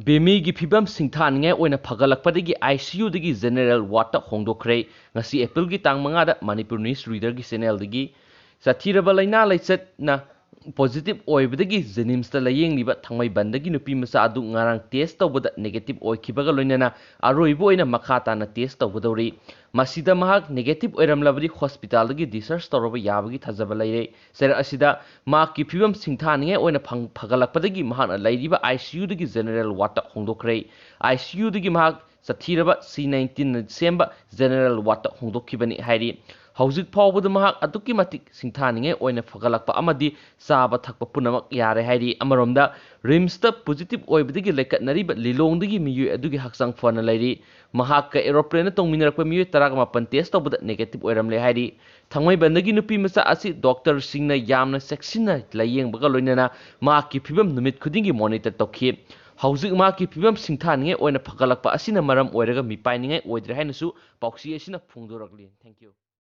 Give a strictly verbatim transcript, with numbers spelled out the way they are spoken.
ꯕꯦꯃꯤꯒꯤ ꯐꯤꯕꯝ ꯁꯤꯡꯊꯥꯅꯤꯡꯉꯥꯏ ꯑꯣꯏꯅ ꯐꯒꯠꯂꯛꯄꯗꯒꯤ I C ꯌꯨꯗꯒꯤ general ꯋꯥꯔꯗꯇ ꯍꯣꯡꯗꯣꯛꯈ꯭ꯔꯦ꯫ ꯉꯁꯤ ꯑꯦꯄ꯭ꯔꯤꯜꯒꯤ ꯇꯥꯡ ꯃꯉꯥꯗ ꯃꯅꯤꯄꯨꯔ ꯅ꯭ꯌꯨꯁ ꯔꯤꯗꯔꯒꯤ ꯆꯦꯅꯦꯜꯗꯒꯤ꯫ ꯆꯠꯊꯤꯔꯕ ꯂꯥꯏꯅꯥ ꯂꯥꯏꯆꯠꯅ ꯄꯣꯖꯤꯇꯤꯚ ꯑꯣꯏꯕꯗꯒꯤ ꯖꯦꯅꯤꯝꯁꯇ ꯂꯥꯌꯦꯡꯂꯤꯕ ꯊꯥꯡꯃꯩꯕꯟꯗꯒꯤ ꯅꯨꯄꯤ ꯃꯆꯥ ꯑꯗꯨ ꯉꯔꯥꯡ ꯇꯦꯁ ꯇꯧꯕꯗ ꯅꯦꯒꯦꯇꯤꯚ ꯑꯣꯏꯈꯤꯕꯒ ꯂꯣꯏꯅꯅ ꯑꯔꯣꯏꯕ ꯑꯣꯏꯅ ꯃꯈꯥ ꯇꯥꯅ ꯇꯦꯁ ꯇꯧꯒꯗꯧꯔꯤ꯫ ꯃꯁꯤꯗ ꯃꯍꯥꯛ ꯅꯦꯒꯦꯇꯤꯚ ꯑꯣꯏꯔꯝꯂꯕꯗꯤ ꯍꯣꯁꯄꯤꯇꯥꯜꯗꯒꯤ ꯗꯤꯁꯆꯥꯔꯖ ꯇꯧꯔꯕ ꯌꯥꯕꯒꯤ ꯊꯥꯖꯕ ꯂꯩꯔꯦ꯫ ꯆꯩꯔꯛ ꯑꯁꯤꯗ ꯃꯍꯥꯛꯀꯤ ꯐꯤꯕꯝ ꯁꯤꯡꯊꯥꯅꯤꯡꯉꯥꯏ ꯑꯣꯏꯅ ꯐꯪ-, ꯐꯒꯠꯂꯛꯄꯗꯒꯤ ꯃꯍꯥꯛꯅ ꯂꯩꯔꯤꯕ I C ꯌꯨꯗꯒꯤ general ꯋꯥꯔꯗꯇ ꯍꯣꯡꯗꯣꯛꯈ꯭ꯔꯦ꯫ I C ꯌꯨꯗꯒꯤ ꯃꯍꯥꯛ ꯆꯠꯊꯤꯔꯕ ꯁꯤ ꯅꯥꯏꯟꯇꯤꯟꯅ ꯁꯦꯝꯕ ꯖꯦꯅꯦꯔꯦꯜ ꯋꯥꯔꯗꯇ ꯍꯣꯡꯗꯣꯛꯈꯤꯕꯅꯤ ꯍꯥꯏꯔꯤ꯫ ꯍꯧꯖꯤꯛ ꯐꯥꯎꯕꯗ ꯃꯍꯥꯛ ꯑꯗꯨꯛꯀꯤ ꯃꯇꯤꯛ ꯁꯤꯡꯊꯥꯅꯤꯡꯉꯥꯏ ꯑꯣꯏꯅ ꯐꯒꯠꯂꯛꯄ ꯑꯃꯗꯤ ꯆꯥꯕ ꯊꯛꯄ ꯄꯨꯝꯅꯃꯛ ꯌꯥꯔꯦ ꯍꯥꯏꯔꯤ꯫ ꯑꯃꯔꯣꯝꯗ ꯔꯤꯝꯁꯇ ꯄꯣꯖꯤꯇꯤꯚ ꯑꯣꯏꯕꯗꯒꯤ ꯂꯩꯀꯠꯅꯔꯤꯕ ꯂꯤꯂꯣꯡꯗꯒꯤ ꯃꯤꯑꯣꯏ ꯑꯗꯨꯒꯤ ꯍꯛꯆꯥꯡ ꯐꯅ ꯂꯩꯔꯤ꯫ ꯃꯍꯥꯛꯀ ꯑꯦꯔꯣꯄ꯭ꯂꯦꯟꯗ ꯇꯣꯡꯃꯤꯟꯅꯔꯛꯄ ꯃꯤꯑꯣꯏ ꯇꯔꯥꯒ ꯃꯥꯄꯟ ꯇꯦꯁ ꯇꯧꯕꯗ ꯅꯦꯒꯦꯇꯤꯚ ꯑꯣꯏꯔꯝꯂꯦ ꯍꯥꯏꯔꯤ꯫ ꯊꯥꯡꯃꯩꯕꯟꯗꯒꯤ ꯅꯨꯄꯤ ꯃꯆꯥ ꯑꯁꯤ ꯗꯣꯛꯇꯔꯁꯤꯡꯅ ꯌꯥꯝꯅ ꯆꯦꯛꯁꯤꯟꯅ ꯂꯥꯌꯦꯡꯕꯒ ꯂꯣꯏꯅꯅ ꯃꯍꯥꯛꯀꯤ ꯐꯤꯕꯝ ꯅꯨꯃꯤꯠ ꯈꯨꯗꯤꯡꯒꯤ ꯃꯣꯅꯤꯇꯔ ꯇꯧꯈꯤ꯫ ꯍꯧꯖꯤꯛ ꯃꯍꯥꯛꯀꯤ ꯐꯤꯕꯝ ꯁꯤꯡꯊꯥꯅꯤꯡꯉꯥꯏ ꯑꯣꯏꯅ ꯐꯒꯠꯂꯛꯄ ꯑꯁꯤꯅ ꯃꯔꯝ ꯑꯣꯏꯔꯒ ꯃꯤꯄꯥꯏꯅꯤꯡꯉꯥꯏ ꯑꯣꯏꯗ꯭ꯔꯦ ꯍꯥꯏꯅꯁꯨ ꯄꯥꯎꯆꯦ ꯑꯁꯤꯅ ꯐꯣꯡꯗꯣꯔꯛꯂꯤ꯫ Thank you꯫